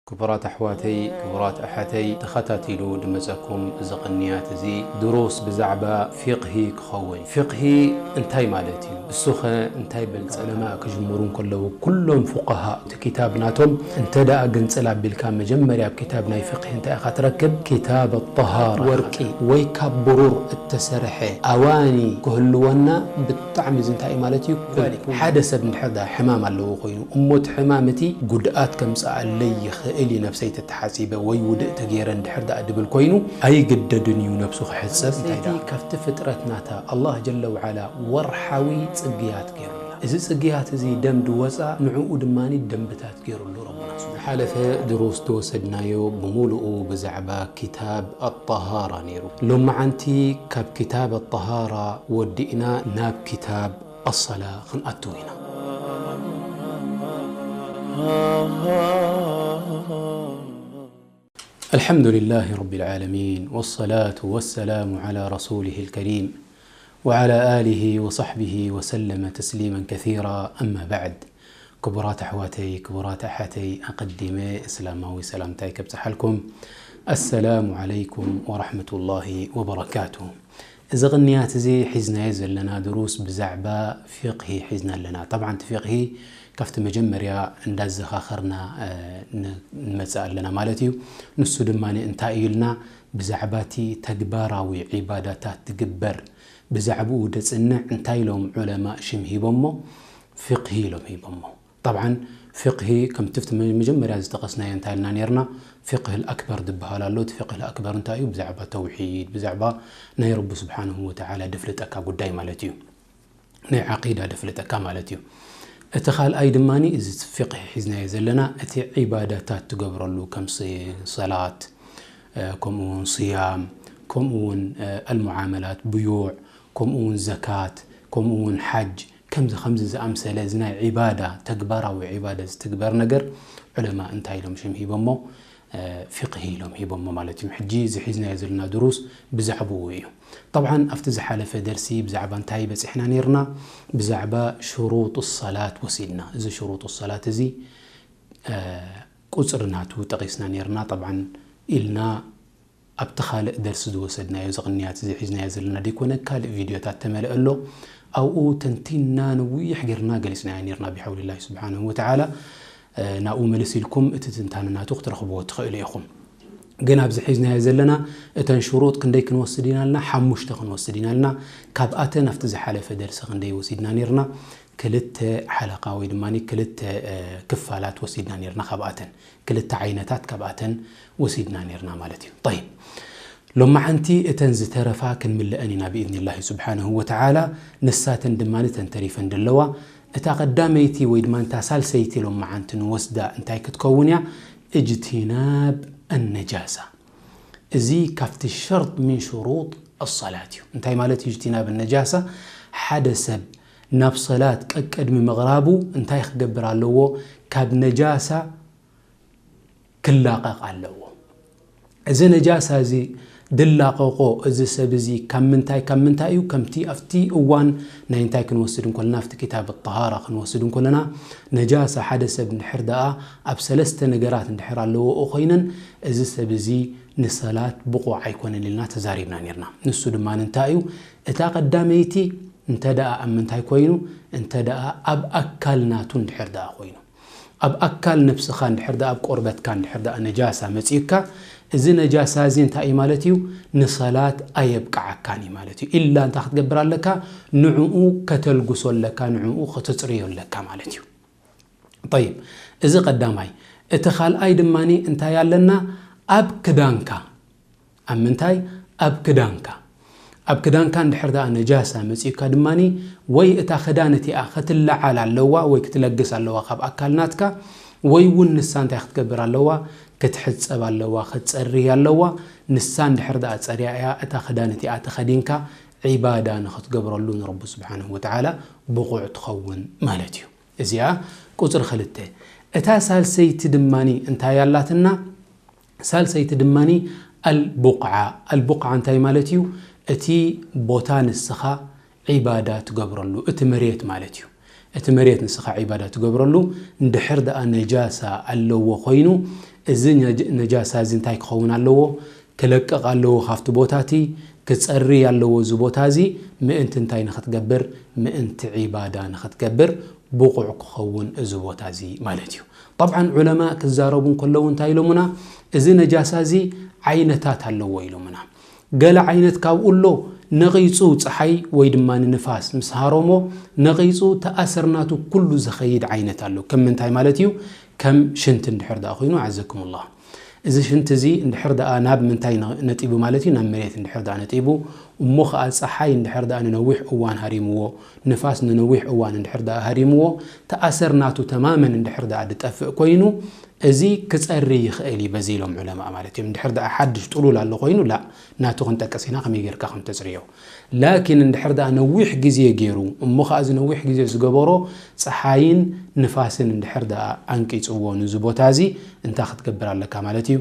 ክቡራት ኣሕዋተይ፣ ክቡራት ኣሓተይ፣ ተኸታቲሉ ድመጸኩም እዚ ቅንያት እዚ ድሩስ ብዛዕባ ፊቕሂ ክኸውን። ፊቕሂ እንታይ ማለት እዩ? እሱኸ እንታይ በልጸ? ዑለማ ክጅምሩ እንከለዉ ኩሎም ፉቃሃ እቲ ክታብ ናቶም እንተ ደኣ ግንጽል ኣቢልካ መጀመርያ ኣብ ክታብ ናይ ፊቕሂ እንታይ ኢኻ ትረክብ? ክታብ ኣጠሃራ። ወርቂ ወይ ካብ ብሩር እተሰርሐ ኣዋኒ ክህልወና ብጣዕሚ እዚ እንታይ እዩ ማለት እዩ? ሓደ ሰብ እንድሕር ደኣ ሕማም ኣለዎ ኮይኑ እሞ እቲ ሕማም እቲ ጉድኣት ከምጽኣለይ ይኽእል እዩ ነብሰይ ተተሓጺበ ወይ ውድእ ተገይረ እንድሕር ደኣ ድብል ኮይኑ ኣይግደድን እዩ ነብሱ ክሕጸብ። እንታይ ደኣ ካብቲ ፍጥረት ናታ ኣላህ ጀለ ወዓላ ወርሓዊ ጽግያት ገይሩላ። እዚ ጽግያት እዚ ደም ድወጻ ንዕኡ ድማ ደንብታት ገይሩሉ ረቡና። ዝሓለፈ ድሩስ ዝወሰድናዮ ብምሉኡ ብዛዕባ ክታብ ኣጠሃራ ነይሩ። ሎመዓንቲ ካብ ክታብ ኣጠሃራ ወዲእና ናብ ክታብ ኣሰላ ክንኣትው ኢና። الحمد لله رب العالمين، والصلاة والسلام على رسوله الكريم، وعلى آله وصحبه وسلم تسليما كثيرا، أما بعد. ክቡራት ኣሕዋተይ፣ ክቡራት ኣሓተይ፣ ኣቐዲመ እስላማዊ ሰላምታይ ከብጽሓልኩም። ኣሰላሙ ዓለይኩም ወራሕመቱላሂ ወበረካቱ። እዚ ቅንያት እዚ ሒዝናዮ ዘለና ድሩስ ብዛዕባ ፊቕሂ ሒዝና ኣለና። ጠብዓን እቲ ፊቕሂ ካብቲ መጀመርያ እንዳዘኻኸርና፣ እ፣ ን-፣ ንመጽእ ኣለና ማለት እዩ። ንሱ ድማ እንታይ እዩ ኢልና? ብዛዕባ እቲ ተግባራዊ ዒባዳታት ትግበር፣ ብዛዕባኡ ደጽንዕ እንታይ ኢሎም ዑለማእ ሽም ሂቦሞ? ፊቕሂ ኢሎም ሂቦሞ። ጠብዓን ፊቕሂ ከምቲ ኣብቲ መ-፣ መጀመርያ ዝጠቐስናዮ እንታይ ኢልና ነይርና? ፊቕህ ኣልኣክበር ዝበሃል ኣሎ። እቲ ፊቕህ ኣልኣክበር እንታይ እዩ? ብዛዕባ ተውሒድ፣ ብዛዕባ ናይ ረቢ ስብሓንሁ ወተዓላ ድፍልጠካ ጉዳይ ማለት እዩ። ናይ ዓቂዳ ድፍልጠካ ማለት እዩ። እቲ ካልኣይ ድማ እዚ ፊቕህ ሒዝናዮ ዘለና እቲ ዒባዳታት ትገብረሉ ከም ሲ-፣ ሰላት፣ እ፣ ከምኡ እውን ስያም፣ ከምኡ እውን፣ እ፣ ኣልሙዓመላት፣ ብዩዕ፣ ከምኡ እውን ዘካት፣ ከምኡ እውን ሓጅ፣ ከምዚ ከምዚ ዝኣምሰለ እዚ ናይ ዒባዳ፣ ተግባራዊ ዒባዳ ዝትግበር ነገር ዑለማ እንታይ ኢሎም ሽም ሂቦሞ? እ፣ ፊቕሂ ኢሎም ሂቦሞ ማለት እዩ። ሕጂ እዚ ሒዝናዮ ዘለና ድሩስ ብዛዕባኡ እዩ። ጠብዓን ኣብቲ ዝሓለፈ ደርሲ ብዛዕባ እንታይ በጺሕና ነይርና? ብዛዕባ ሽሩጥ ሰላት ወሲድና። እዚ ሽሩጥ ሰላት እዚ፣ እ፣ ቁጽሪ ናቱ ጠቒስና ነይርና። ጠብዓን ኢልና ኣብቲ ካልእ ደርሲ ዝወሰድናዮ፣ እዚ ቅንያት እዚ ሒዝናዮ ዘለና ደይኮነ፣ ካልእ ቪድዮታት ተመልአ ኣሎ። ኣብኡ ተንቲንና ነዊሕ ጌርና ገሊጽናዮ ኔርና ብሓውሊላሂ ስብሓንሁ ወተዓላ። እ፣ ናብኡ ምልስ ኢልኩም እቲ ትንታነ ናቱ ክትረኽብዎ ትኽእሉ ኢኹም። ግን ኣብዚ ሒዝናዮ ዘለና እተን ሽሩጥ ክንደይ ክንወስድ ኢና ኣልና? ሓሙሽተ ክንወስድ ኢና ኣልና። ካብኣተን ኣብቲ ዝሓለፈ ደርሲ ክንደይ ወሲድና ኔርና? ክልተ ሓለቃ ወይ ድማ ክልተ፣ እ፣ ክፋላት ወሲድና ኔርና። ካብኣተን ክልተ ዓይነታት ካብኣተን ወሲድና ኔርና ማለት እዩ። ጠይብ፣ ሎማዓንቲ እተን ዝተረፋ ክንምልአን ኢና ብኢዝኒላሂ ስብሓንሁ ወተዓላ። ንሳተን ድማ እተን ተሪፈን ዘለዋ፣ እታ ቀዳመይቲ ወይ ድማ እታ ሳልሰይቲ ሎማዓንቲ ንወስዳ እንታይ ክትከውን እያ? እጅቲናብ ኣነጃሳ። እዚ ካብቲ ሸርጥ ምን ሽሩጥ ኣሰላት እዩ። እንታይ ማለት እዩ እጅቲናብ ኣነጃሳ? ሓደ ሰብ ናብ ሰላት ቀቀድሚ ምቕራቡ እንታይ ክገብር ኣለዎ? ካብ ነጃሳ ክላቐቕ ኣለዎ። እዚ ነጃሳ እዚ ድላቐቖ እዚ ሰብ እዚ ካብ ምንታይ፣ ካብ ምንታይ እዩ? ከምቲ ኣብቲ እዋን ናይ እንታይ ክንወስድ እንከለና፣ ኣብቲ ክታብ ጠሃራ ክንወስድ እንከለና፣ ነጃሳ ሓደ ሰብ እንድሕር ደኣ ኣብ ሰለስተ ነገራት እንድሕር ኣለዎ ኮይነን፣ እዚ ሰብ እዚ ንሰላት ብቑዕ ኣይኮነን ኢልና ተዛሪብና ኔርና። ንሱ ድማ እንታይ እዩ? እታ ቀዳመይቲ እንተ ደኣ ኣብ ምንታይ ኮይኑ? እንተ ደኣ ኣብ ኣካል ናቱ እንድሕር ደኣ ኮይኑ። ኣብ ኣካል ነብስኻ እንድሕር ደኣ፣ ኣብ ቆርበትካ እንድሕር ደኣ ነጃሳ መጺኡካ፣ እዚ ነጃሳ እዚ እንታይ እዩ ማለት እዩ? ንሰላት ኣየብቅዓካን እዩ ማለት እዩ። ኢላ እንታይ ክትገብር ኣለካ? ንዕኡ ከተልግሶ ኣለካ፣ ንዕኡ ከተጽርዮ ኣለካ ማለት እዩ። ጠይብ፣ እዚ ቀዳማይ። እቲ ካልኣይ ድማኒ እንታይ ኣለና? ኣብ ክዳንካ። ኣብ ምንታይ? ኣብ ክዳንካ። ኣብ ክዳንካ እንድሕር ደኣ ነጃሳ መጺኡካ ድማኒ፣ ወይ እታ ክዳን እቲኣ ክትለዓል ኣለዋ ወይ ክትለግስ ኣለዋ ካብ ኣካል ናትካ፣ ወይ እውን ንሳ እንታይ ክትገብር ኣለዋ? ክትሕጸብ ኣለዋ፣ ክትጸሪ ኣለዋ። ንሳ እንድሕር ደኣ ጸርያ እያ፣ እታ ክዳን እቲኣ ተኸዲንካ ዒባዳ ንኽትገብረሉ ንረቢ ስብሓንሁ ወተዓላ ብቑዕ ትኸውን ማለት እዩ። እዚኣ ቁጽሪ ክልተ። እታ ሳልሰይቲ ድማኒ እንታይ ኣላትና? ሳልሰይቲ ድማኒ ኣልቡቕዓ። ኣልቡቕዓ እንታይ ማለት እዩ? እቲ ቦታ ንስኻ ዒባዳ ትገብረሉ፣ እቲ መሬት ማለት እዩ። እቲ መሬት ንስኻ ዒባዳ ትገብረሉ፣ እንድሕር ደኣ ነጃሳ ኣለዎ ኮይኑ፣ እዚ ነጃሳ እዚ እንታይ ክኸውን ኣለዎ? ክለቅቕ ኣለዎ ካብቲ ቦታ እቲ፣ ክጸሪ ኣለዎ እዚ ቦታ እዚ። ምእንቲ እንታይ ንኽትገብር? ምእንቲ ዒባዳ ንኽትገብር ብቑዕ ክኸውን እዚ ቦታ እዚ ማለት እዩ። ጠብዓን ዑለማ ክዛረቡ እንከለዉ እንታይ ኢሎምና? እዚ ነጃሳ እዚ ዓይነታት ኣለዎ ኢሎምና። ገለ ዓይነት ካብኡ ኣሎ፣ ነቒጹ ጸሓይ ወይ ድማ ንንፋስ ምስ ሃረሞ ነቒጹ ተኣሰር ናቱ ኩሉ ዝኸይድ ዓይነት ኣሎ። ከም ምንታይ ማለት እዩ? ከም ሽንቲ እንድሕር ደኣ ኮይኑ፣ ዓዘኩሙላህ። እዚ ሽንቲ እዚ እንድሕር ደኣ ናብ ምንታይ ነ-፣ ነጢቡ ማለት እዩ? ናብ መሬት እንድሕር ደኣ ነጢቡ፣ እሞ ኸኣ ጸሓይ እንድሕር ደኣ ንነዊሕ እዋን ሃሪምዎ፣ ንፋስ ንነዊሕ እዋን እንድሕር ደኣ ሃሪምዎ፣ ተኣሰር ናቱ ተማመን እንድሕር ደኣ ድጠፍእ ኮይኑ፣ እዚ ክጸሪ ይኽእል እዩ በዚ ኢሎም ዑለማ ማለት እዮም። እንድሕር ደኣ ሓድሽ ጥሉል ኣሎ ኮይኑ፣ ላ፣ ናቱ ክንጠቅስ ኢና ከመይ ጌርካ ከም ተጽርዮ። ላኪን እንድሕር ደኣ ነዊሕ ግዜ ገይሩ፣ እሞ ኸኣ እዚ ነዊሕ ግዜ ዝገበሮ ጸሓይን ንፋስን እንድሕር ደኣ ኣንቂጽዎ ንዚ ቦታ እዚ፣ እንታይ ክትገብር ኣለካ ማለት እዩ?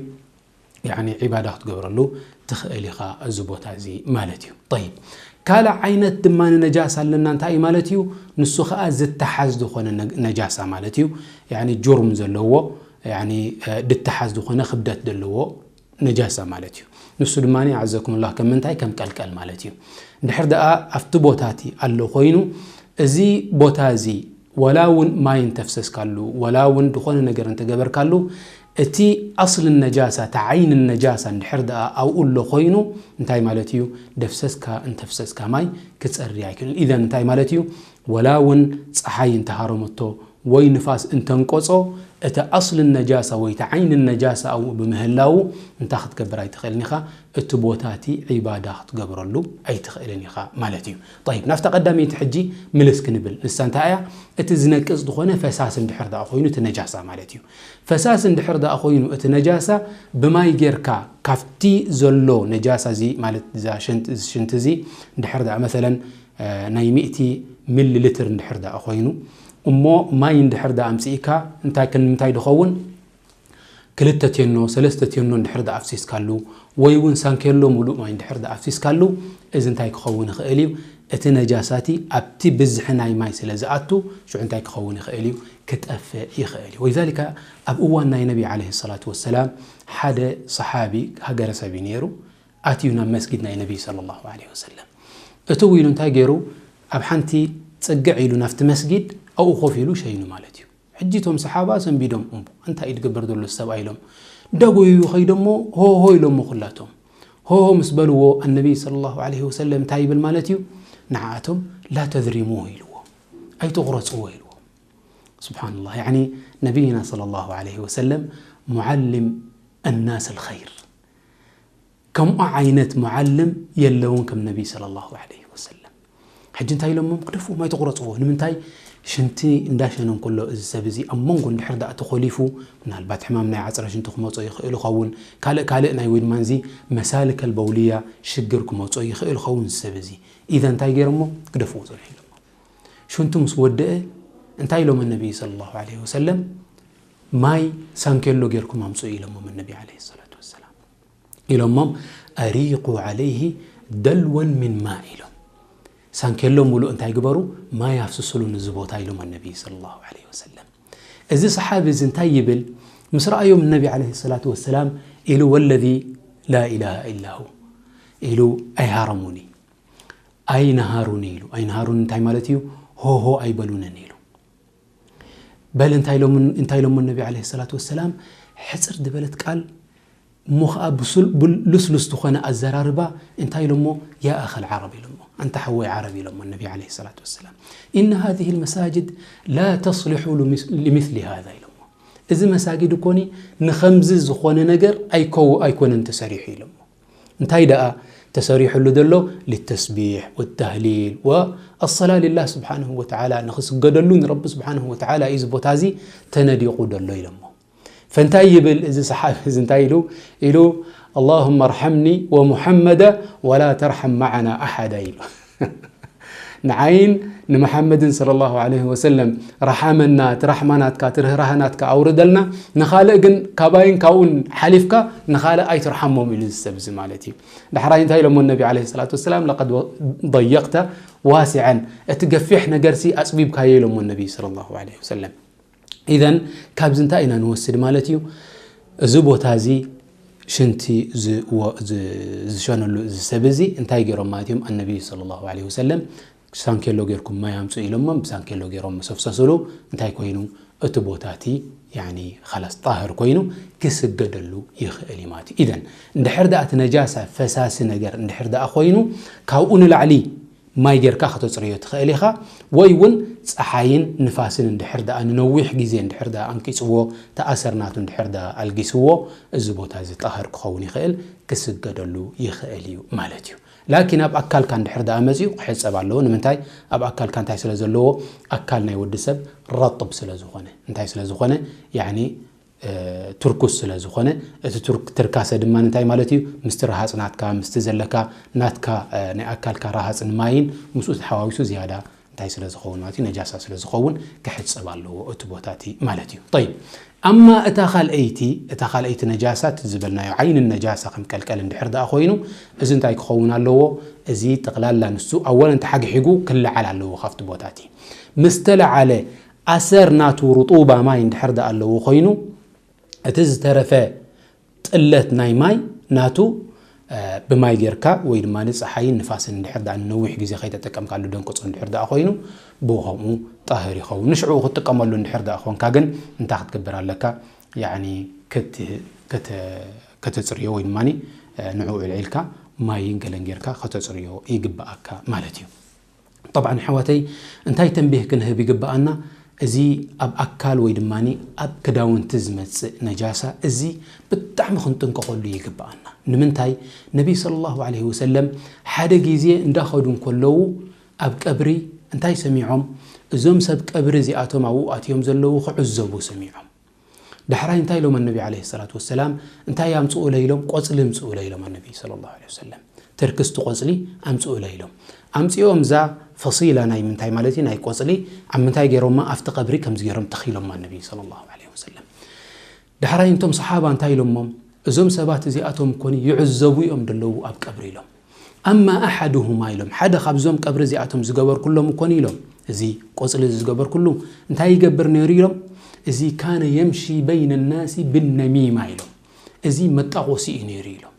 ያኒ ዒባዳ ክትገብረሉ ትኽእል ኢኻ እዚ ቦታ እዚ ማለት እዩ። ጠይብ፣ ካልእ ዓይነት ድማ ንነጃሳ ኣለና። እንታይ እዩ ማለት እዩ? ንሱ ኸኣ ዝተሓዝ ዝኾነ ነ-፣ ነጃሳ ማለት እዩ። ያኒ ጁርም ዘለዎ፣ ያኒ፣ እ፣ ድተሓዝ ዝኾነ ክብደት ዘለዎ ነጃሳ ማለት እዩ። ንሱ ድማ፣ ኣዕዘኩሙላህ፣ ከም ምንታይ? ከም ቀልቀል ማለት እዩ። እንድሕር ደኣ ኣብቲ ቦታ እቲ ኣሎ ኮይኑ፣ እዚ ቦታ እዚ ወላ እውን ማይ እንተፍሰስካሉ፣ ወላ እውን ዝኾነ ነገር እንተገበርካሉ፣ እቲ ኣስል ነጃሳ፣ እቲ ዓይኒ ነጃሳ እንድሕር ደኣ ኣብኡ ኣሎ ኮይኑ፣ እንታይ ማለት እዩ? ደፍሰስካ እንተፍሰስካ ማይ ክጸሪ ኣይክእልን። ኢዘን እንታይ ማለት እዩ? ወላ እውን ጸሓይ እንተሃረመቶ ወይ ንፋስ እንተንቆጾ፣ እቲ ኣስል ነጃሳ ወይ እቲ ዓይኒ ነጃሳ ኣብኡ ብምህላዉ እንታይ ክትገብር ኣይትኽእልን ኢኻ? እቲ ቦታ እቲ ዒባዳ ክትገብረሉ ኣይትኽእልን ኢኻ ማለት እዩ። ጠይብ፣ ናብታ ቀዳመይቲ ሕጂ ምልስ ክንብል። ንሳ እንታይ እያ? እቲ ዝነቅጽ ዝኾነ ፈሳሲ እንድሕር ደኣ ኮይኑ እቲ ነጃሳ ማለት እዩ። ፈሳሲ እንድሕር ደኣ ኮይኑ እቲ ነጃሳ ብማይ ጌርካ ካብቲ ዘሎ ነጃሳ እዚ ማለት እዛ ሽንት-፣ እዚ ሽንቲ እዚ እንድሕር ደኣ መሰለን፣ እ፣ ናይ ሚእቲ ሚሊ ሊትር እንድሕር ደኣ ኮይኑ፣ እሞ ማይ እንድሕር ደኣ ኣምጽእካ እንታይ ከ-፣ ንምንታይ ድኸውን? ክልተ ቴኖ፣ ሰለስተ ቴኖ እንድሕር ደኣ ኣፍሲስካሉ፣ ወይ እውን ሳንኬሎ ሙሉእ ማይ እንድሕር ደኣ ኣፍሲስካሉ፣ እዚ እንታይ ክኸውን ይኽእል እዩ? እቲ ነጃሳ እቲ ኣብቲ ብዝሒ ናይ ማይ ስለ ዝኣቱ፣ ሽዑ እንታይ ክኸውን ይኽእል እዩ? ክጠፍእ ይኽእል እዩ። ወሊዛሊከ ኣብ እዋን ናይ ነቢ ዓለይሂ ሰላቱ ወሰላም ሓደ ሰሓቢ ሃገረሰብ እዩ ነይሩ። ኣትዩ ናብ መስጊድ ናይ ነቢ ሰለላሁ ዐለይሂ ወሰለም። እትው ኢሉ እንታይ ገይሩ? ኣብ ሓንቲ ጽግዕ ኢሉ ናብቲ መስጊድ ኣብኡ ኮፍ ኢሉ ሸይኑ ማለት እዩ። ሕጂ እቶም ሰሓባ ሰንቢዶም፣ እምቦ፣ እንታይ እዩ ዝገብር ዘሎ እዚ ሰብኣይ ኢሎም እንዳጎየዩ ከይዶሞ፣ ሆ ሆ ኢሎሞ ኩላቶም። ሆ ሆ ምስ በልዎ፣ ኣነቢ ሰለላሁ ዐለይሂ ወሰለም እንታይ ይብል ማለት እዩ? ንዓኣቶም፣ ላ ተዝሪሙሁ ኢልዎ፣ ኣይትቑረጽዎ ኢልዎ። ስብሓንላህ፣ ያዕኒ ነቢይና ሰለላሁ ዐለይሂ ወሰለም ሙዓሊም ኣናስ ኣልኸይር። ከምኡ ዓይነት ሙዓልም የለውን ከም ነቢይ ሰለላሁ ዐለይሂ ወሰለም። ሕጂ እንታይ ኢሎሞም? ክደፍዎም፣ ኣይትቑረጽዎ። ንምንታይ? ሽንቲ እንዳሸነ እንከሎ እዚ ሰብ እዚ ኣብ መንጎ እንድሕር ደኣ ተኾሊፉ፣ ምናልባት ሕማም ናይ ዓጽረ ሽንቲ ክመጾ ይኽእል ይኸውን። ካልእ ካልእ ናይ ወይ ድማ እዚ መሳልከል በውልያ ሽግር ክመጾ ይኽእል ይኸውን እዚ ሰብ እዚ። ኢዘን እንታይ ገይሮሞ? ክደፍዎ ጸኒሑ ኢሎሞ። ሽንቱ ምስ ወደአ እንታይ ኢሎም ነቢይ ሰለላሁ ዐለይሂ ወሰለም? ማይ ሳንኬሎ ጌርኩም ኣምጽኡ ኢሎሞም ነቢ ዐለይሂ ሰላቱ ወሰላም። ኢሎሞም፣ ኣሪቁ ዐለይሂ ደልወን ሚን ማእ ኢሎም። ሳንኬሎ ሙሉእ እንታይ ግበሩ? ማይ ኣፍስስሉ ንዚ ቦታ ኢሎም ነቢ ሰለላሁ ዐለይሂ ወሰለም። እዚ ሰሓቢ እዚ እንታይ ይብል? ምስ ረኣዮም ነቢ ዐለይሂ ሰላቱ ወሰላም ኢሉ፣ ወለዚ ላ ኢላሃ ኢላ ሁ ኢሉ፣ ኣይሃረሙኒ፣ ኣይነሃሩኒ ኢሉ። ኣይነሃሩኒ እንታይ ማለት እዩ? ሆሆ ኣይበሉንን ኢሉ። በል እንታይ ኢሎምን-፣ እንታይ ኢሎሞ ነቢ ዐለይሂ ሰላቱ ወሰላም? ሕጽር ዝበለት ቃል እሞ ኸኣ ብሱል-፣ ብል-፣ ልስሉስ ዝኾነ ኣዘራርባ እንታይ ኢሎሞ? ያ ኣኸል ዓረብ ኢሎሞ። ኣንታ ሓወይ ዓረብ ኢሎሞ ነቢ ዐለይሂ ሰላቱ ወሰላም። ኢነ ሃዚሂ ልመሳጅድ ላ ተስሊሑ ሊሚስ-፣ ሊሚስሊ ሃዛ ኢሎሞ። እዚ መሳጊድ እኮኒ ንኸምዚ ዝኾነ ነገር ኣይኮ-፣ ኣይኮነን ተሰሪሑ ኢሎሞ። እንታይ ደኣ ተሰሪሑሉ ዘሎ? ሊተስቢሕ ወተህሊል ወኣሰላ ሊላህ ስብሓንሁ ወተዓላ፣ ንኽስገደሉ ንረቢ ስብሓንሁ ወተዓላ እዩ እዚ ቦታ እዚ ተነዲቑ ዘሎ ኢሎሞ። ፈንታይ ይብል እዚ ሰሓቢ እዚ እንታይ ኢሉ? ኢሉ፣ ኣላሁመ ርሐምኒ ወሙሐመደ ወላ ተርሐም መዓና ኣሓዳ ኢሉ። ንዓይን ንመሓመድን ሰለላሁ ዐለይሂ ወሰለም ረሓመና፣ እቲ ራሕማ ናትካ፣ እቲ ርህራሀ ናትካ ኣውርደልና፣ ንኻልእ ግን ካባይን ካብኡን ሓሊፍካ ንኻልእ ኣይትርሓሞም ኢሉ እዚ ሰብ እዚ ማለት እዩ። ዳሕራይ እንታይ ኢሎሞ ነቢ ዐለይሂ ሰላቱ ወሰላም? ለቀድ ضيقت واسعا፣ እቲ ገፊሕ ነገርሲ ኣጽቢብካዮ ኢሎሞ ነቢ ሰለላሁ ዐለይሂ ወሰለም። ኢዘን ካብዚ እንታይ ኢና ንወስድ ማለት እዩ? እዚ ቦታ እዚ ሽንቲ ዝወ- ዝ- ዝሸነሉ እዚ ሰብ እዚ እንታይ ገይሮም ማለት እዮም? ኣነቢይ ሰለላሁ ዐለይሂ ወሰለም ሳንኬሎ ጌርኩም ማይ ኣምፁ ኢሎሞም፣ ብሳንኬሎ ገይሮም ምስ ኣፍሰሱሉ እንታይ ኮይኑ? እቲ ቦታ እቲ ያኒ ኸላስ ጣህር ኮይኑ ክስገደሉ ይኽእል እዩ ማለት እዩ። ኢዘን እንድሕር ደኣ እቲ ነጃሳ ፈሳሲ ነገር እንድሕር ደኣ ኮይኑ ካብኡ ንላዕሊ ማይ ጌርካ ከተፅርዮ ትኽእል ኢኻ። ወይ እውን ፀሓይን ንፋስን እንድሕር ደኣ ንነዊሕ ግዜ እንድሕር ደኣ ኣንቂፅዎ፣ ተኣሰር ናቱ እንድሕር ደኣ ኣልጊስዎ፣ እዚ ቦታ እዚ ጣህር ክኸውን ይኽእል፣ ክስገደሉ ይኽእል እዩ ማለት እዩ። ላኪን ኣብ ኣካልካ እንድሕር ደኣ መፂኡ ክሕፀብ ኣለዎ። ንምንታይ? ኣብ ኣካልካ እንታይ ስለ ዘለዎ? ኣካል ናይ ወዲ ሰብ ረጥብ ስለ ዝኾነ። እንታይ ስለ ዝኾነ? ያኒ ትርኩስ ስለ ዝኾነ፣ እቲ ትርካሰ ድማ እንታይ ማለት እዩ? ምስቲ ረሃፅ ናትካ፣ ምስቲ ዘለካ ናትካ ናይ ኣካልካ ረሃፅን ማይን ምስኡ ተሓዋዊሱ ዝያዳ እንታይ ስለ ዝኸውን ማለት እዩ? ነጃሳ ስለ ዝኸውን ክሕፀብ ኣለዎ እቲ ቦታ እቲ ማለት እዩ። ጠይብ፣ ኣማ እታ ካልኣይቲ እታ ካልኣይቲ ነጃሳ እቲ ዝበልናዮ ዓይኒ ነጃሳ ከም ቀልቀል እንድሕር ደኣ ኮይኑ፣ እዚ እንታይ ክኸውን ኣለዎ? እዚ ጠቕላላ ንሱ ኣወለን ተሓግሒጉ ክለዓል ኣለዎ ካብቲ ቦታ እቲ። ምስ ተለዓለ ኣሰር ናቱ ርጡባ ማይ እንድሕር ደኣ ኣለዎ ኮይኑ፣ እቲ ዝተረፈ ጥለት ናይ ማይ ናቱ ብማይ ጌርካ ወይ ድማ ንፀሓይን ንፋስን እንድሕር ደኣ ንነዊሕ ግዜ ከይተጠቀምካሉ ደንቅፁ እንድሕር ደኣ ኮይኑ፣ ብኡ ከምኡ ጣህር ይኸውን። ንሽዑ ክትጥቀመሉ እንድሕር ደኣ ኮንካ ግን እንታይ ክትገብር ኣለካ? ያኒ ከተፅርዮ ወይ ድማ ንዕኡ ዕልዒልካ ማይን ገለን ጌርካ ከተፅርዮ ይግበኣካ ማለት እዩ። ጠብዓን ኣሕዋተይ እንታይ ተንቢህ ክንህብ ይግበኣና? እዚ ኣብ ኣካል ወይ ድማ ኣብ ክዳውንቲ ዝመፅእ ነጃሳ እዚ ብጣዕሚ ክንጥንቀቐሉ ይግበኣና። ንምንታይ? ነቢይ ሰለላሁ ዐለይሂ ወሰለም ሓደ ግዜ እንዳኸዱ እንከለዉ ኣብ ቀብሪ እንታይ ሰሚዖም? እዞም ሰብ ቀብሪ እዚኣቶም ኣብኡ ኣትዮም ዘለዉ ክዕዘቡ ሰሚዖም። ዳሕራይ እንታይ ኢሎም ኣነቢ ዓለይሂ ሰላቱ ወሰላም? እንታይ ኣምፅኡለ ኢሎም? ቆፅሊ ኣምፅኡለ ኢሎም ኣነቢ ሰለላሁ ዐለይሂ ወሰለም። ተርክስቲ ቆፅሊ ኣምፅኡለ ኢሎም። ኣምፅኦም እዛ ፈሲላ ናይ ምንታይ ማለት እዩ? ናይ ቆፅሊ ኣብ ምንታይ ገይሮማ? ኣብቲ ቀብሪ ከምዚ ገይሮም ተኺሎማ ኣነቢ ሰለላሁ ዐለይሂ ወሰለም። ዳሕራይ እንቶም ሰሓባ እንታይ ኢሎሞም? እዞም ሰባት እዚኣቶም ኮኒ ይዕዘቡ እዮም ደለዉ ኣብ ቀብሪ ኢሎም። ኣማ ኣሓድሁማ ኢሎም፣ ሓደ ካብዞም ቀብሪ እዚኣቶም ዝገበርኩሎም እኮን ኢሎም፣ እዚ ቆፅሊ እዚ ዝገበርኩሉ እንታይ ይገብር ነይሩ ኢሎም? እዚ ካነ የምሺ በይነ ናሲ ብነሚማ ኢሎም፣ እዚ መጣቆሲ እዩ ነይሩ ኢሎም።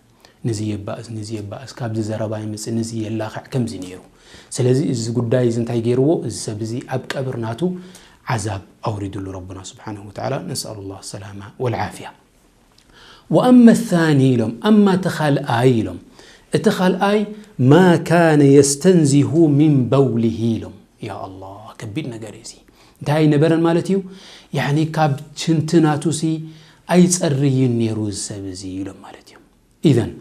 ንዚ የባእስ፣ ንዚ የባእስ፣ ካብዚ ዘረባ ይምፅእ፣ ንዚ የላኽዕ ከምዚ ነይሩ። ስለዚ እዚ ጉዳይ እዚ እንታይ ገይርዎ? እዚ ሰብ እዚ ኣብ ቀብር ናቱ ዓዛብ ኣውሪድሉ ረቡና ስብሓንሁ ወተዓላ። ነስኣሉ ላህ ሰላማ ወልዓፍያ። ወኣመ ታኒ ኢሎም፣ ኣማ እቲ ካልኣይ ኢሎም፣ እቲ ካልኣይ ማ ካነ የስተንዚሁ ሚን በውሊሂ ኢሎም። ያ ኣላህ፣ ከቢድ ነገር እዩ እዚ። እንታይ ኣይነበረን ማለት እዩ? ያኒ ካብ ሽንቲ ናቱሲ ኣይጸርይን ነይሩ እዚ ሰብ እዚ ኢሎም ማለት እዩ። ኢዘን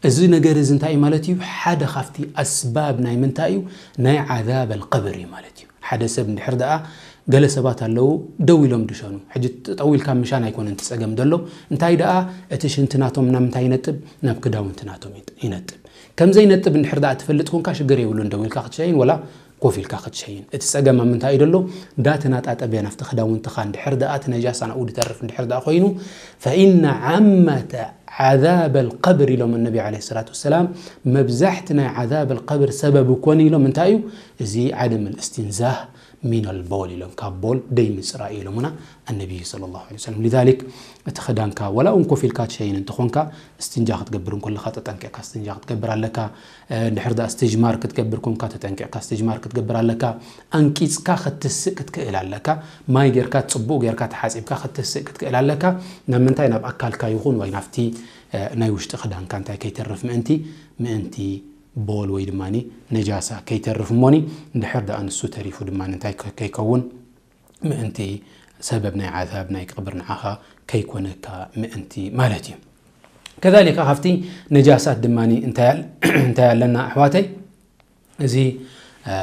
እዚ ነገር እዚ እንታይ እዩ ማለት እዩ? ሓደ ካብቲ ኣስባብ ናይ ምንታይ እዩ? ናይ ዓዛብ ኣልቀብር እዩ ማለት እዩ። ሓደ ሰብ እንድሕር ደኣ ገለ ሰባት ኣለዉ ደው ኢሎም ድሸኑ። ሕጂ ጠጠው ኢልካ ምሻን ኣይኮነን እቲ ጸገም ዘሎ። እንታይ ደኣ እቲ ሽንቲ ናቶም ናብ ምንታይ ይነጥብ? ናብ ክዳውንቲ ናቶም ይጥ- ይነጥብ። ከም ዘይነጥብ እንድሕር ደኣ ትፈልጥ ኮንካ ሽግር የብሉን፣ ደው ኢልካ ክትሸይን ወላ ኮፍ ኢልካ ክትሸይን። እቲ ጸገም ኣብ ምንታይ እዩ ዘሎ? እንዳተናጣጠበ ናብቲ ክዳውንትኻ እንድሕር ደኣ እቲ ነጃሳ ናብኡ ድተርፍ እንድሕር ደኣ ኮይኑ፣ ፈኢነ ዓመተ ዓዛብ ኣልቀብር ኢሎም ኣነቢ ዓለይሂ ሰላቱ ወሰላም፣ መብዛሕቲ ናይ ዓዛብ ኣልቀብር ሰበብ እኮን ኢሎም እንታይ እዩ? እዚ ዓደም ኣልእስትንዛህ ሚን ኣልቦል ኢሎም፣ ካብ ቦል ደይ ምፅራይ ኢሎምና ኣነቢ ሰለላሁ ዐለይሂ ወሰለም። ሊዛሊክ እቲ ክዳንካ ወላ እውን ኮፍ ኢልካ ትሸይን እንተኾንካ እስትንጃ ክትገብር እንከለኻ ተጠንቂቕካ እስትንጃ ክትገብር ኣለካ። እ፣ እንድሕር ደኣ እስትጅማር ክትገብር ኮንካ ተጠንቂቕካ እስትጅማር ክትገብር ኣለካ። ኣንቂጽካ ክትስእ ክትክእል ኣለካ። ማይ ጌርካ ጽቡቕ ጌርካ ተሓጺብካ ክትስእ ክትክእል ኣለካ። ናብ ምንታይ? ናብ ኣካልካ ይኹን ወይ ናብቲ፣ እ፣ ናይ ውሽጢ ክዳንካ እንታይ ከይተርፍ ምእንቲ፣ ምእንቲ ቦል ወይ ድማ ነጃሳ ከይተርፍ እሞኒ፣ እንድሕር ደኣ ንሱ ተሪፉ ድማ እንታይ ከ- ከይከውን ምእንቲ ሰበብ ናይ ዓዛብ ናይ ቀብር ንዓኻ ከይኮነካ ምእንቲ ማለት እዩ። ከዛሊካ ካብቲ ነጃሳት ድማ እንታይ ኣል- እንታይ ኣለና ኣሕዋተይ? እዚ፣ እ፣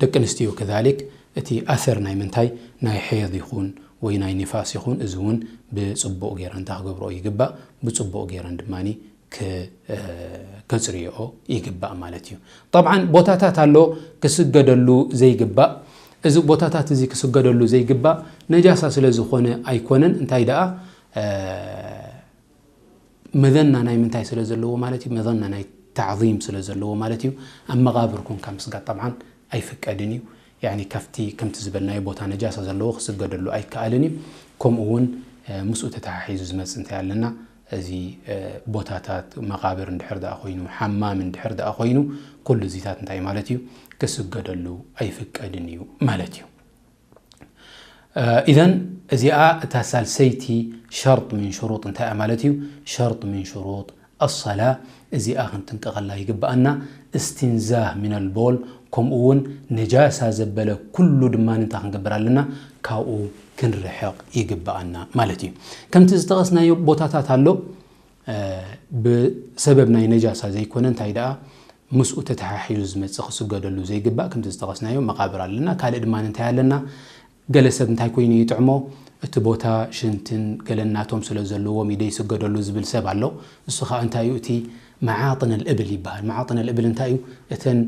ደቂ ኣንስትዮ ከዛሊክ እቲ ኣሰር ናይ ምንታይ ናይ ሐይድ ይኹን ወይ ናይ ኒፋስ ይኹን እዚ እውን ብጽቡቕ ገይረን እንታይ ክገብርኦ ይግባእ? ብጽቡቕ ገይረን ድማ ክ- እ፣ ከጽርይኦ ይግባእ ማለት እዩ። ጠብዓን ቦታታት ኣሎ ክስገደሉ ዘይግባእ። እዚ ቦታታት እዚ ክስገደሉ ዘይግባእ ነጃሳ ስለ ዝኾነ ኣይኮነን። እንታይ ደኣ፣ እ፣ መዘና ናይ ምንታይ ስለ ዘለዎ ማለት እዩ? መዘና ናይ ታዕዚም ስለ ዘለዎ ማለት እዩ። ኣብ መቓብር ኮንካ ምስጋድ ጠብዓን ኣይፍቀድን እዩ። ያኒ ካብቲ ከምቲ ዝበልናዮ ቦታ ነጃሳ ዘለዎ ክስገደሉ ኣይከኣልን እዩ። ከምኡ እውን ምስኡ ተተሓሒዙ ዝመጽእ እንታይ ኣለና? እዚ ቦታታት መቓብር እንድሕር ደኣ ኮይኑ፣ ሓማም እንድሕር ደኣ ኮይኑ፣ ኩሉ እዚታት እንታይ ማለት እዩ? ክስገደሉ ኣይፍቀድን እዩ ማለት እዩ። ኢዘን እዚኣ እታ ሳልሰይቲ ሸርጥ ምን ሽሩጥ እንታይ እያ ማለት እዩ? ሸርጥ ምን ሽሩጥ ኣሰላ እዚኣ ክንጥንቀቐላ ይግብኣና። እስትንዛህ ሚነል ቦል፣ ከምኡ እውን ነጃሳ ዘበለ ኩሉ ድማ እንታይ ክንገብር ኣለና? ካብኡ ክንርሕቕ ይግብኣና ማለት እዩ። ከምቲ ዝጠቐስናዮ ቦታታት ኣሎ፣ ብሰበብ ናይ ነጃሳ ዘይኮነ እንታይ ደኣ ምስኡ ተተሓሒዙ ዝመጽእ ክስገደሉ ዘይግባእ ከምቲ ዝጠቐስናዮ መቓብር ኣለና። ካልእ ድማ እንታይ ኣለና? ገለ ሰብ እንታይ ኮይኑ ይጥዕሞ? እቲ ቦታ ሽንትን ገለን ናቶም ስለ ዘለዎም እዩ ደይስገደሉ ዝብል ሰብ ኣሎ። እሱ ኸኣ እንታይ እዩ? እቲ መዓጥነል እብል ይበሃል። መዓጥነል እብል እንታይ እዩ? እተን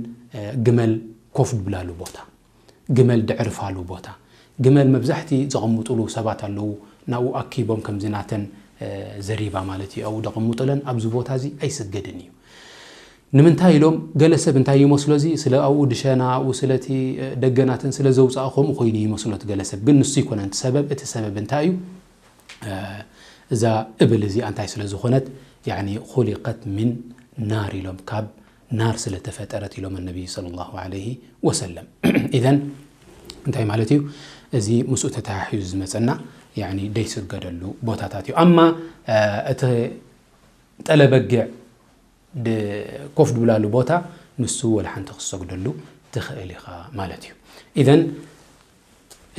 ግመል ኮፍ ድብላሉ ቦታ፣ ግመል ድዕርፋሉ ቦታ፣ ግመል መብዛሕቲ ዘቐምጡሉ ሰባት ኣለዉ። ናብኡ ኣኪቦም ከምዚ ናተን ዘሪባ ማለት እዩ ኣብኡ ደቐምጡለን። ኣብዚ ቦታ እዚ ኣይስገድን እዩ። ንምንታይ ኢሎም? ገለ ሰብ እንታይ ይመስሎ? እዚ ስለ ኣብኡ ድሸና፣ ኣብኡ ስለቲ ደገናትን ስለ ዘውፅኣ ከምኡ ኮይኑ ይመስሎ እቲ ገለ ሰብ። ግን ንሱ ይኮነን እቲ ሰበብ። እቲ ሰበብ እንታይ እዩ? እዛ እብል እዚኣ እንታይ ስለ ዝኾነት? ያኒ ኹሊቀት ሚን ናር ኢሎም፣ ካብ ናር ስለ ተፈጠረት ኢሎም ነቢይ ሰለላሁ ዐለይሂ ወሰለም። ኢዘን እንታይ ማለት እዩ? እዚ ምስኡ ተተሓሒዙ ዝመፀና ያኒ ደይስገደሉ ቦታታት እዩ። ኣማ እቲ ጠለበጊዕ ኮፍ ድብላሉ ቦታ ንሱ ወላ ሓንቲ ክሰግደሉ ትኽእል ኢኻ ማለት እዩ። ኢዘን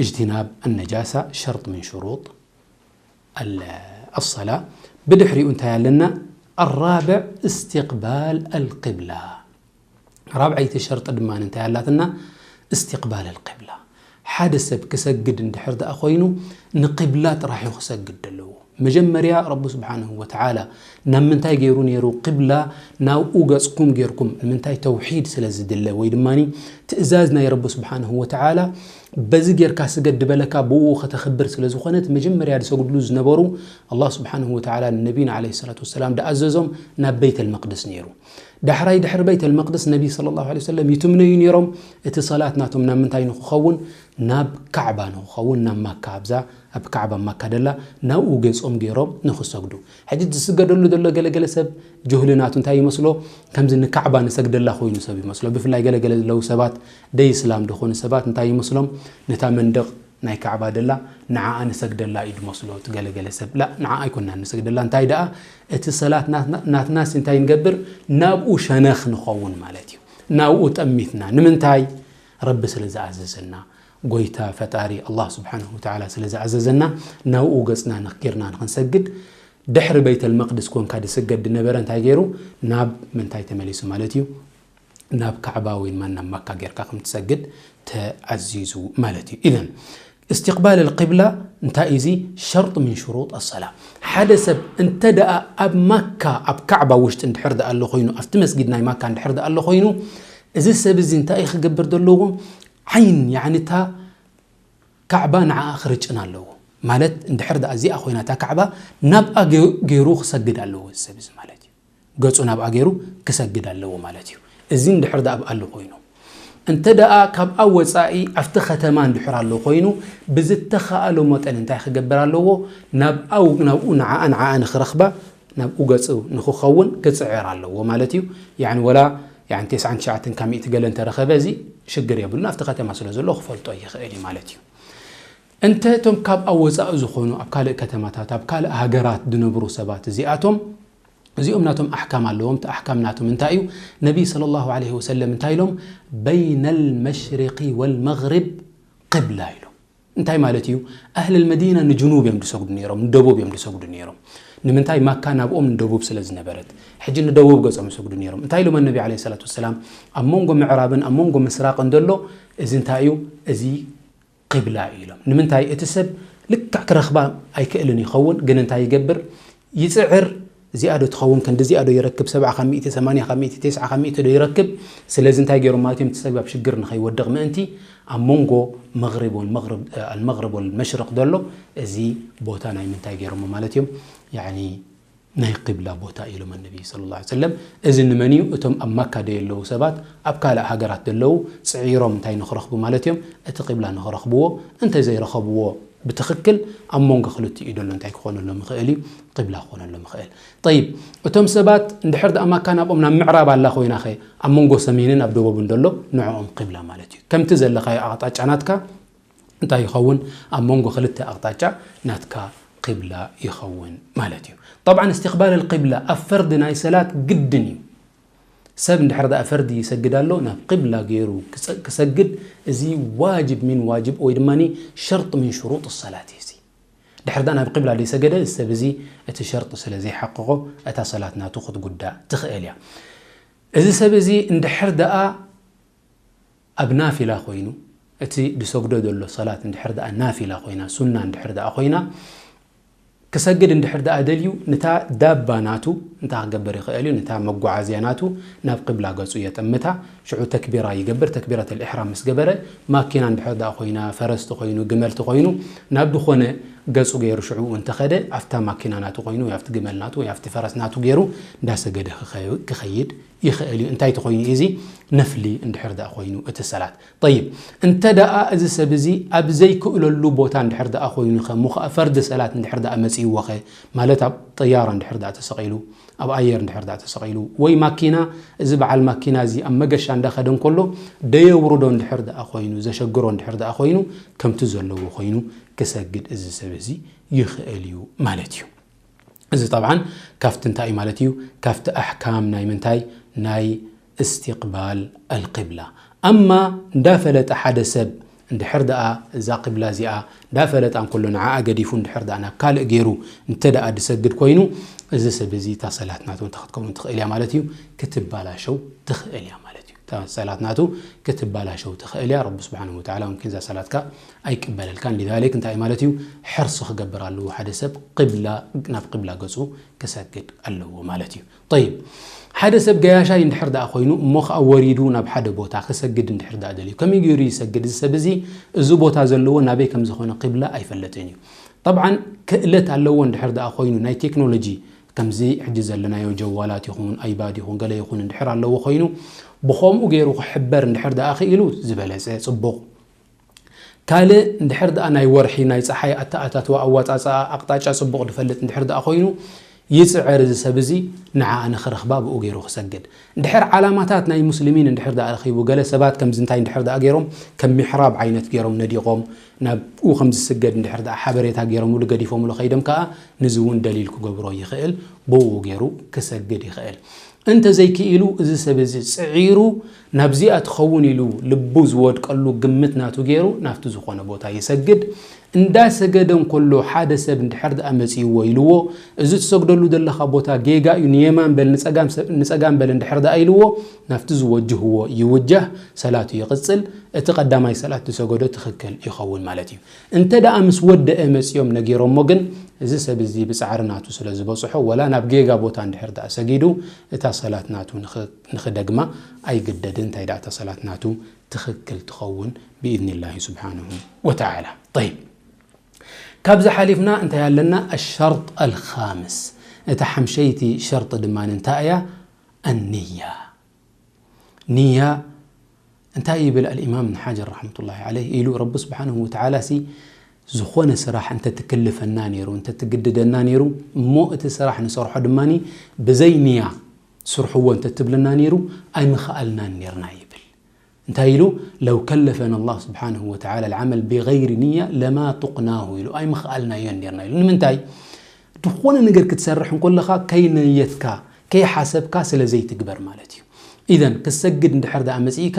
እጅትናብ ኣነጃሳ ሸርጥ ምን ሽሩጥ ኣሰላ። ብድሕሪኡ እንታይ ኣለና? ኣራብዕ እስትቅባል ኣልቅብላ። ራብዐይቲ ሸርጢ ድማ እንታይ ኣላትና? እስትቅባል ኣልቅብላ። ሓደ ሰብ ክሰግድ እንድሕር ደኣ ኮይኑ ንቅብላ ጥራሕ እዩ ክሰግድ ዘለዎ። መጀመርያ ረቢ ስብሓንሁ ወተዓላ ናብ ምንታይ ገይሩ ነይሩ ቅብላ? ናብኡ ገጽኩም ጌርኩም። ንምንታይ? ተውሒድ ስለ ዝድለ ወይ ድማ ትእዛዝ ናይ ረቢ ስብሓንሁ ወተዓላ በዚ ጌርካ ስገድ ድበለካ ብኡ ከተኽብር ስለ ዝኾነት መጀመርያ ዝሰግድሉ ዝነበሩ ኣላህ ስብሓንሁ ወተዓላ ንነቢና ዓለይሂ ሰላቱ ወሰላም ድኣዘዞም ናብ ቤተል መቅድስ ነይሩ። ዳሕራይ ድሕሪ ቤተል መቅድስ ነቢ ሰለላሁ ዐለይሂ ወሰለም ይትምነዩ ነይሮም። እቲ ሰላት ናቶም ናብ ምንታይ ንክኸውን? ናብ ካዕባ ንክኸውን፣ ናብ ማካ፣ ኣብዛ ኣብ ካዕባ ማካ ደላ ናብኡ ገጾም ገይሮም ንክሰግዱ። ሕጂ ዝስገደሉ ዘሎ ገለገለ ሰብ ጅህሊ ናቱ እንታይ ይመስሎ? ከምዚ ንካዕባ ንሰግደላ ኮይኑ ሰብ ይመስሎ። ብፍላይ ገለገለ ዘለዉ ሰባት ደይ እስላም ዝኾኑ ሰባት እንታይ ይመስሎም? ነታ መንደቕ ናይ ካዕባ ደላ ንዓኣ ንሰግደላ እዩ ድመስሎ እቲ ገለገለ ሰብ። ላ፣ ንዓኣ ኣይኮናን ንሰግደላ። እንታይ ደኣ እቲ ሰላት ናትና፣ ናትናስ እንታይ ንገብር? ናብኡ ሸነኽ ንኸውን ማለት እዩ። ናብኡ ጠሚትና። ንምንታይ? ረቢ ስለ ዝኣዘዘና፣ ጎይታ ፈጣሪ ኣላህ ስብሓንሁ ወተዓላ ስለ ዝኣዘዘና ናብኡ ገጽና ንኽ-፣ ጌርና ንኽንሰግድ። ድሕሪ በይተል መቅድስ ኮንካ ድስገድ ድነበረ እንታይ ገይሩ? ናብ ምንታይ ተመሊሱ ማለት እዩ? ናብ ካዕባ ወይ ድማ ናብ ማካ ጌርካ ከም ትሰግድ ተኣዚዙ ማለት እዩ። ኢዘን እስትቅባል ኣልቂብላ እንታይ እዩ? እዚ ሸርጥ ምን ሽሩጥ ኣሰላ። ሓደ ሰብ እንተ ደኣ ኣብ ማካ ኣብ ካዕባ ውሽጢ እንድሕር ደኣ ኣሎ ኮይኑ፣ ኣብቲ መስጊድ ናይ ማካ እንድሕር ደኣ ኣሎ ኮይኑ፣ እዚ ሰብ እዚ እንታይ እዩ ክገብር ዘለዎ? ዓይን፣ ያዕኒ እታ ካዕባ ንዓኣ ክርጭን ኣለዎ። ማለት እንድሕር ደኣ እዚኣ ኮይና እታ ካዕባ ናብኣ ገ-፣ ገይሩ ክሰግድ ኣለዎ እዚ ሰብ እዚ ማለት እዩ። ገጹ ናብኣ ገይሩ ክሰግድ ኣለዎ ማለት እዩ። እዚ እንድሕር ደኣ ኣብኣ ኣሎ ኮይኑ። እንተ ደኣ ካብኣ ወጻኢ ኣብቲ ከተማ እንድሕር ኣሎ ኮይኑ፣ ብዝተኻእሎ መጠን እንታይ ክገብር ኣለዎ? ናብኣ ው-፣ ናብኡ ንዓኣ፣ ንዓኣ ንኽረኽባ ናብኡ ገጹ ንኽኸውን ክጽዕር ኣለዎ ማለት እዩ። ያዕኒ ወላ፣ ያዕኒ፣ ተስዓን ትሽዓተን ካብ ሚእቲ ገለ እንተረኸበ እዚ ሽግር የብሉን። ኣብቲ ከተማ ስለ ዘሎ ክፈልጦ ይኽእል እዩ ማለት እዩ። እንተ እቶም ካብኣ ወጻኢ ዝኾኑ ኣብ ካልእ ከተማታት፣ ኣብ ካልእ ሃገራት ዝነብሩ ሰባት እዚኣቶም፣ እዚኦም ናቶም ኣሕካም ኣለዎም። እቲ ኣሕካም ናቶም እንታይ እዩ? ነቢይ ሰለላሁ ዐለይሂ ወሰለም እንታይ ኢሎም? በይነል መሽሪቂ ወል መግሪብ ቅብላ ኢሎም። እንታይ ማለት እዩ? ኣህለል መዲና ንጅኑብ እዮም ዝሰግዱ ነይሮም፣ ንደቡብ እዮም ዝሰግዱ ነይሮም። ንምንታይ? ማካ ናብኦም ንደቡብ ስለ ዝነበረት፣ ሕጂ ንደቡብ ገጾም ይሰግዱ ነይሮም። እንታይ ኢሎም ነቢ ዐለይሂ ሰላቱ ወሰላም? ኣብ መንጎ ምዕራብን ኣብ መንጎ ምስራቅን ዘሎ እዚ እንታይ እዩ? እዚ ቂብላ እዩ ኢሎም። ንምንታይ? እቲ ሰብ ልክዕ ክረኽባ ኣይክእልን ይኸውን፣ ግን እንታይ ይገብር? ይጽዕር። እዚኣ ዶ ትኸውን? ክንዲ እዚኣ ዶ ይረክብ? ሰብዓ ካብ ሚእቲ፣ ሰማንያ ካብ ሚእቲ፣ ተስዓ ካብ ሚእቲ ዶ ይረክብ? ስለዚ እንታይ ገይሮም ማለት እዮም? እቲ ሰብ ኣብ ሽግር ንኸይወድቕ ምእንቲ ኣብ መንጎ መግሪብ ወል መግሪብ፣ ኣልመግሪብ ወል መሽርቕ ዘሎ እዚ ቦታ ናይ ምንታይ ገይሮሞ ማለት እዮም? ያዕኒ ናይ ቂብላ ቦታ ኢሎም ነቢ ሰለላሁ ዐለይሂ ወሰለም። እዚ ንመን እዩ? እቶም ኣብ ማካ ደየለዉ ሰባት፣ ኣብ ካልእ ሃገራት ደለዉ ጽዒሮም እንታይ ንኽረኽቡ ማለት እዮም? እቲ ቂብላ ንኽረኽብዎ። እንተ ዘይረኸብዎ ብትኽክል ኣብ መንጎ ክልቲኡ እዩ ዘሎ። እንታይ ክኾነሎም ይኽእል እዩ? ቂብላ ክኾነሎም ይኽእል። ጠይብ፣ እቶም ሰባት እንድሕር ደኣ ማካ ናብኦም ናብ ምዕራብ ኣላ ኮይና ኸ፣ ኣብ መንጎ ሰሜንን ኣብ ደቡብን ዘሎ ንዕኦም ቂብላ ማለት እዩ። ከምቲ ዘለኻዮ ኣቕጣጫ ናትካ እንታይ ይኸውን? ኣብ መንጎ ክልተ ኣቕጣጫ ናትካ ቂብላ ይኸውን ማለት እዩ። ጠብዓን እስትቕባል ኣልቂብላ ኣብ ፈርዲ ናይ ሰላት ግድን እዩ። ሰብ እንድሕር ደኣ ፈርዲ ይሰግድ ኣሎ፣ ናብ ቂብላ ገይሩ ክሰ-፣ ክሰግድ፣ እዚ ዋጅብ ሚን ዋጅብ ወይ ድማ ሸርጥ ሚን ሽሩጥ ሰላት እዩ። እዚ ድሕር ደኣ ናብ ቂብላ ዘይሰገደ፣ እዚ ሰብ እዚ እቲ ሸርጥ ስለ ዘይሓቀቆ፣ እታ ሰላት ናቱ ክትጉዳእ ትኽእል እያ። እዚ ሰብ እዚ እንድሕር ደኣ ኣብ ናፊላ ኮይኑ፣ እቲ ዝሰግዶ ዘሎ ሰላት እንድሕር ደኣ ናፊላ ኮይና፣ ሱና እንድሕር ደኣ ኮይና፣ ክሰግድ እንድሕር ደኣ ደልዩ፣ ንታ ዳባ ናቱ እንታይ ክገብር ይኽእል እዩ? ንታ መጓዓዝያ ናቱ ናብ ቂብላ ገጹ የጠምታ። ሽዑ ተክቢራ ይገብር። ተክቢረት ኣልኢሕራም ምስ ገበረ፣ ማኪና እንድሕር ደኣ ኮይና፣ ፈረስቲ ኮይኑ፣ ግመልቲ ኮይኑ፣ ናብ ዝኾነ ገጹ ገይሩ ሽዑ እንተኸደ፣ ኣብታ ማኪና ናቱ ኮይኑ፣ ወይ ኣብቲ ግመል ናቱ፣ ወይ ኣብቲ ፈረስ ናቱ ገይሩ እንዳሰገደ ክኸ-፣ ክኸይድ ይኽእል እዩ። እንታይ ተኾይኑ እዚ? ነፍሊ እንድሕር ደኣ ኮይኑ እቲ ሰላት። ጠይብ፣ እንተ ደኣ እዚ ሰብ እዚ ኣብ ዘይክእለሉ ቦታ እንድሕር ደኣ ኮይኑ ኸ፣ እሞ ኸኣ ፈርዲ ሰላት እንድሕር ደኣ መጺእዎ ኸ፣ ማለት ኣብ ጠያራ እንድሕር ደኣ ተሰቒሉ፣ ኣብ ኣየር እንድሕር ደኣ ተሰቒሉ፣ ወይ ማኪና፣ እዚ በዓል ማኪና እዚ ኣብ መገሻ እንዳኸደ እንከሎ ደየውርዶ እንድሕር ደኣ ኮይኑ፣ ዘሸግሮ እንድሕር ደኣ ኮይኑ፣ ከምቲ ዘለዎ ኮይኑ ክሰግድ እዚ ሰብ እዚ ይኽእል እዩ ማለት እዩ። እዚ ጠብዓን ካብቲ እንታይ እዩ ማለት እዩ? ካብቲ ኣሕካም ናይ ምንታይ? ናይ እስትቕባል ኣልቂብላ። ኣማ እንዳፈለጠ ሓደ ሰብ እንድሕር ደኣ እዛ ቂብላ እዚኣ እንዳፈለጣ እንከሎ ንዓኣ ገዲፉ እንድሕር ደኣ ናብ ካልእ ገይሩ እንተ ደኣ ድሰግድ ኮይኑ፣ እዚ ሰብ እዚ እታ ሰላት ናቱ እንታይ ክትከውን ትኽእል እያ ማለት እዩ? ክትባላሸው ትኽእል እያ ማለት እዩ። እታ ሰላት ናቱ ክትባላሸው ትኽእል እያ። ረቢ ስብሓንሁ ወተዓላ ሙምኪን እዛ ሰላትካ ኣይቅበለልካን። ሊዛሊክ እንታይ ማለት እዩ? ሕርሲ ክገብር ኣለዎ። ሓደ ሰብ ቂብላ፣ ናብ ቂብላ ገጹ ክሰግድ ኣለዎ ማለት እዩ። ጠይብ፣ ሓደ ሰብ ገያሻይ እንድሕር ደኣ ኮይኑ፣ እሞ ኸኣ ወሪዱ ናብ ሓደ ቦታ ክሰግድ እንድሕር ደኣ ደልዩ፣ ከመይ ገይሩ ይሰግድ? እዚ ሰብ እዚ፣ እዚ ቦታ ዘለዎ ናበይ ከም ዝኾነ ቂብላ ኣይፈለጥን እዩ። ጠብዓን ክእለት ኣለዎ እንድሕር ደኣ ኮይኑ፣ ናይ ቴክኖሎጂ፣ ከምዚ ሕጂ ዘለናዮ ጀዋላት ይኹን፣ ኣይባድ ይኹን፣ ገለ ይኹን እንድሕር ኣለዎ ኮይኑ፣ ብኸምኡ ገይሩ ክሕበር እንድሕር ደኣ ክኢሉ ዝበለጸ ጽቡቕ። ካልእ እንድሕር ደኣ ናይ ወርሒ፣ ናይ ጸሓይ ኣተኣታትዋ፣ ኣዋጻጽኣ፣ ኣቕጣጫ ጽቡቕ ዝፈልጥ እንድሕር ደኣ ኮይኑ፣ ይጽዕር እዚ ሰብ እዚ ንዓኣ ንኽረኽባ ብኡ ገይሩ ክሰግድ። እንድሕር ዓላማታት ናይ ሙስሊሚን እንድሕር ደኣ ረኺቡ፣ ገለ ሰባት ከምዚ እንታይ እንድሕር ደኣ ገይሮም፣ ከም ሚሕራብ ዓይነት ገይሮም ነዲቖም፣ ናብኡ ከም ዝስገድ እንድሕር ደኣ ሓበሬታ ገይሮምሉ፣ ገዲፎምሉ ኸይዶም ከኣ፣ ንዚ እውን ደሊል ክገብሮ ይኽእል፣ ብኡ ገይሩ ክሰግድ ይኽእል። እንተ ዘይክኢሉ፣ እዚ ሰብ እዚ ጽዒሩ ናብዚኣ ትኸውን ኢሉ ልቡ ዝወድቀሉ ግምት ናቱ ገይሩ ናብቲ ዝኾነ ቦታ ይሰግድ። እንዳሰገደ እንከሎ ሓደ ሰብ እንድሕር ደኣ መጺእዎ ኢልዎ፣ "እዚ ትሰግደሉ ዘለኻ ቦታ ጌጋ እዩ፣ ንየማን በል፣ ንጸጋም ሰ-፣ ንጸጋም በል" እንድሕር ደኣ ኢልዎ፣ ናብቲ ዝወጅህዎ ይውጃህ፣ ሰላቱ ይቕጽል። እቲ ቀዳማይ ሰላት ዝሰገዶ ትኽክል ይኸውን ማለት እዩ። እንተ ደኣ ምስ ወደአ መጺኦም ነጊሮሞ ግን፣ እዚ ሰብ እዚ ብጻዕሪ ናቱ ስለ ዝበጽሖ፣ ወላ ናብ ጌጋ ቦታ እንድሕር ደኣ ሰጊዱ፣ እታ ሰላት ናቱ ንኽ-፣ ንኽደግማ ኣይግደድን። እንታይ ደኣ እታ ሰላት ናቱ ትኽክል ትኸውን ብኢዝኒላሂ ስብሓንሁ ወተዓላ። ጠይብ፣ ካብዚ ሓሊፍና እንታይ ኣለና? ኣሸርጥ ኣልኻምስ፣ እታ ሓምሸይቲ ሸርጢ ድማ እንታይ እያ? ኣንያ። ንያ እንታይ ይብል ኣልኢማም እብን ሓጀር ረሕመቱላሂ ዓለይህ ኢሉ፣ ረቢ ስብሓንሁ ወተዓላ ሲ ዝኾነ ስራሕ እንተ ትክልፈና ነይሩ፣ እንተ ትግድደና ነይሩ፣ እሞ እቲ ስራሕ ንሰርሖ ድማ ብዘይ ንያ ስርሕዎ እንተ ትብልና ነይሩ፣ ኣይምኸኣልናን ነይርና ይብል። እንታይ ኢሉ? "ለው ከለፈና ኣላህ ስብሓንሁ ወተዓላ ልዓመል ብገይሪ ንያ ለማ ጡቅናሁ" ኢሉ፣ ኣይምኸኣልናዮን ነይርና ኢሉ። ንምንታይ? ዝኾነ ነገር ክትሰርሕ እንከለኻ ከይነየትካ፣ ከይሓሰብካ ስለ ዘይትግበር ማለት እዩ። ኢዘን ክሰግድ እንድሕር ደኣ መጺእካ፣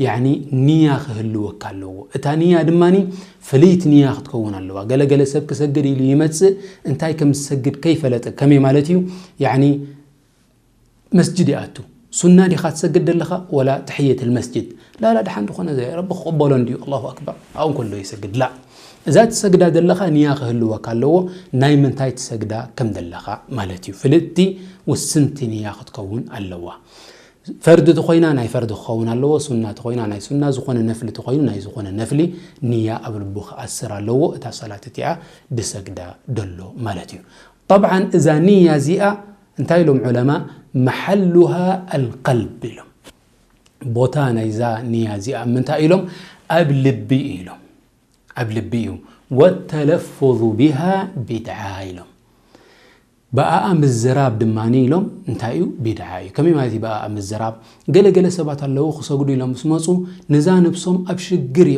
ያዕኒ ንያ ክህልወካ ኣለዎ። እታ ንያ ድማ ፍልይቲ ንያ ክትከውን ኣለዋ። ገለገለ ሰብ ክሰግድ ኢሉ ይመጽእ፣ እንታይ ከም ዝሰግድ ከይፈለጠ፣ ከመይ ማለት እዩ? ያዕኒ መስጅድ ይኣቱ። ሱና ዲኻ ትሰግድ ዘለኻ ወላ ተሕየት ልመስጅድ? ላላ፣ ደሓን ዝኾነ ዘ-፣ ረቢ ክቕበሎ እንድዩ፣ ኣላሁ ኣክበር፣ ኣብኡ እንከሎ ይሰግድ። ላ፣ እዛ ትሰግዳ ዘለኻ ንያ ክህልወካ ኣለዎ፣ ናይ ምንታይ ትሰግዳ ከም ዘለኻ ማለት እዩ። ፍልጥቲ ውስንቲ ንያ ክትከውን ኣለዋ። ፈርዲ ተኾይና ናይ ፈርዲ ክኸውን ኣለዎ፣ ሱና ተኾይና ናይ ሱና፣ ዝኾነ ነፍሊ ተኾይኑ ናይ ዝኾነ ነፍሊ ንያ ኣብ ልቡ ክኣስር ኣለዎ፣ እታ ሰላት እቲኣ ድሰግዳ ደሎ ማለት እዩ። ጠብዓን እዛ ንያ እዚኣ እንታይ ኢሎም ዑለማ? መሓሉሃ ኣልቀልብ ኢሎም። ቦታ ናይዛ ንያ እዚኣ ኣብ ምንታይ ኢሎም? ኣብ ልቢ ኢሎም። ኣብ ልቢ እዩ። والتلفظ بها بدعة ኢሎም። ብኣኣ ምዝራብ ድማ ኢሎም እንታይ እዩ? ቢድዓ እዩ። ከመይ ማለት እዩ ብኣኣ ምዝራብ? ገለ ገለ ሰባት ኣለዉ ክሰግዱ ኢሎም ምስ መፁ ነዛ ነብሶም ኣብ ሽግር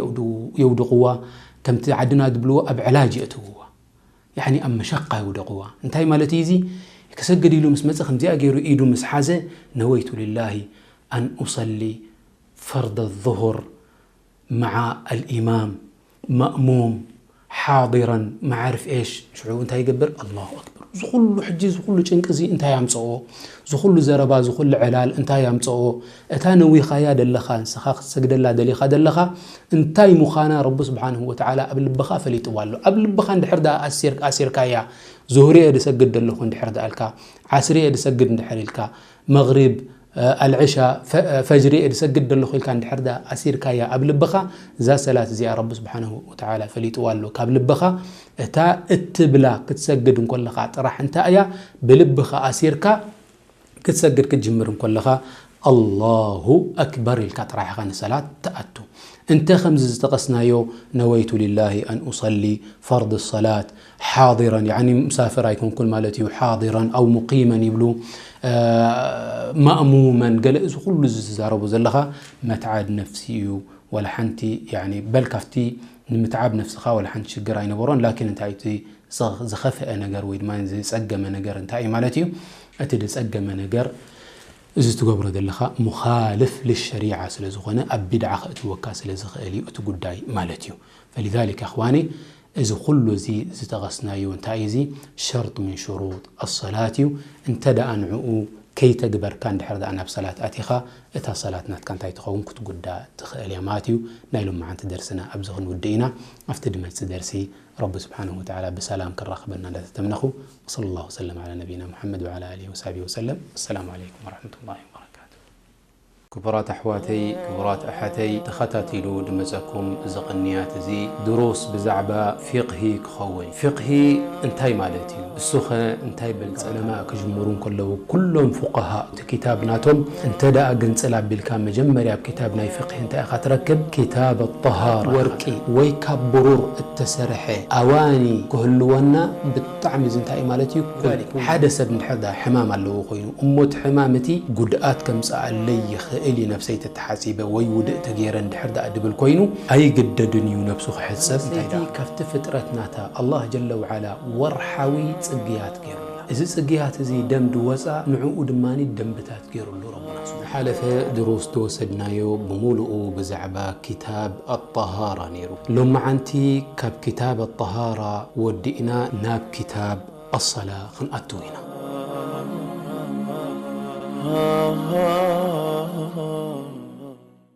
የውድቁዋ፣ ከምቲ ዓድና ዝብልዎ ኣብ ዕላጅ የእትውዋ። ያኒ ኣብ መሸቃ የውድቁዋ። እንታይ ማለት እዩ እዚ? ክሰግድ ኢሉ ምስ መፀ ከምዚኣ ገይሩ ኢዱ ምስ ሓዘ ነወይቱ ሊላሂ ኣን ኡሰሊ ፈርደ ዙሁር መዓ ኣልኢማም ማእሙም ሓዲረን መዓርፍ ኤሽ ሽዑ እንታይ ይገብር? ኣላሁ ኣክበር። ዝኹሉ ሕጂ ዝኹሉ ጭንቂ እዚ እንታይ ኣምፀኦ? ዝኹሉ ዘረባ ዝኹሉ ዕላል እንታይ ኣምፀኦ? እታ ነዊኻያ ደለኻ ንስኻ ክትሰግደላ ደሊኻ ደለኻ እንታይ ምዃና ረቢ ስብሓንሁ ወተዓላ ኣብ ልብኻ ፈሊጥዋ ኣሎ። ኣብ ልብኻ እንድሕር ደኣ ኣሲርካያ ዙህር እየ ድሰግድ ደለኹ እንድሕር ደኣ ኢልካ፣ ዓስር እየ ድሰግድ እንድሕር ኢልካ፣ መግሪብ ኣልዕሻ ፈጅሪ እየ ድሰግድ ደለኹ ኢልካ እንድሕር ደኣ ኣሲርካያ ኣብ ልብኻ እዛ ሰላት እዚኣ ረቢ ስብሓንሁ ወተዓላ ፈሊጥዋ ኣሎ ካብ ልብኻ። እታ እትብላ ክትሰግድ እንኮለኻ ጥራሕ እንታይ እያ ብልብኻ ኣሲርካ ክትሰግድ ክትጅምር እንኮለኻ ኣላሁ ኣክበር ኢልካ ጥራሕ ኢኻ ንሰላት ትኣቱ። እንተ ከምዚ ዝጠቐስናዮ ነወይቱ ሊላሂ ኣን ኡሰሊ ፈርድ ሰላት ሓዲረን ያኒ ሙሳፍር ኣይኮንኩን ማለት እዩ ሓዲረን ኣው ሙቂመን ይብሉ። ማእሙመን ገለ እዚ ኩሉ እዚ ትዛረቦ ዘለኻ መትዓድ ነፍሲ እዩ። ወላ ሓንቲ ያኒ በል ካብቲ ንምትዓብ ነፍስኻ ወላ ሓንቲ ሽግር ኣይነበሮን። ላኪን እንታይ እቲ ዝኸፍአ ነገር ወይ ድማ ዝፀገመ ነገር እንታይ እዩ ማለት እዩ? እቲ ዝፀገመ ነገር እዚ ትገብሮ ዘለኻ ሙኻልፍ ልሸሪዓ ስለ ዝኾነ ኣብ ቢድዓ ከእትወካ ስለ ዝኽእል እዩ እቲ ጉዳይ ማለት እዩ። ፈሊዛሊክ ኣኽዋኒ እዚ ኩሉ እዚ ዝጠቐስናዮ እንታይ እዩ እዚ ሸርጥ ምን ሽሩጥ ኣሰላት እዩ። እንተ ደኣ ንዕኡ ከይተግበርካ እንድሕር ደኣ ናብ ሰላት ኣቲኻ እታ ሰላት ናትካ እንታይ ትኸውን ክትጉዳእ ትኽእል እያ ማለት እዩ። ናይ ሎማዓንቲ ደርስና ኣብዚ ክንውድእ ኢና። ኣብቲ ድመጽእ ደርሲ ረቢ ስብሓንሁ ወተዓላ ብሰላም ከራኽበና እንዳተተምነኹ ወሰለ ላሁ ወሰለም ዓላ ነቢይና ሙሓመድ ወዓላ ኣሊሂ ወሳሕቢሂ ወሰለም። ኣሰላሙ ዓለይኩም ወረሕመቱላሂ ወበረካቱ። ክቡራት ኣሕዋተይ ክቡራት ኣሓተይ ተኸታቲሉ ድመጸኩም እዚ ቅንያት እዚ ድሩስ ብዛዕባ ፊቕሂ ክኸውን። ፊቕሂ እንታይ ማለት እዩ? እሱኸ እንታይ በልካ? ዑለማ ክጅምሩ እንከለዉ ኩሎም ፉቃሃ እቲ ክታብ ናቶም እንተ ደኣ ግንጽል ኣቢልካ መጀመርያ ኣብ ክታብ ናይ ፍቅሂ እንታይ ኢኻ ትረክብ? ክታብ ኣጠሃራ። ወርቂ ወይ ካብ ብሩር እተሰርሐ ኣዋኒ ክህልወና ብጣዕሚ እዚ እንታይ እዩ ማለት እዩ? ሓደ ሰብ እንድሕር ደኣ ሕማም ኣለዎ ኮይኑ እሞ እቲ ሕማም እቲ ጉድኣት ከምጽኣለይ ይኽእል እዩ ነብሰይ ተተሓጺበ ወይ ውድእ ተገይረ እንድሕር ደኣ ድብል ኮይኑ ኣይግደድን እዩ ነብሱ ክሕጸብ። እንታይ ደኣ ካብቲ ፍጥረት ናታ ኣላህ ጀለ ወዓላ ወርሓዊ ጽግያት ገይሩላ። እዚ ጽግያት እዚ ደም ድወጻ ንዕኡ ድማ ደንብታት ገይሩሉ ረቡና ስብሓነ። ዝሓለፈ ድሩስ ዝወሰድናዮ ብምሉኡ ብዛዕባ ክታብ ኣጠሃራ ነይሩ። ሎማዓንቲ ካብ ክታብ ኣጠሃራ ወዲእና ናብ ክታብ ኣሰላ ክንኣትው ኢና።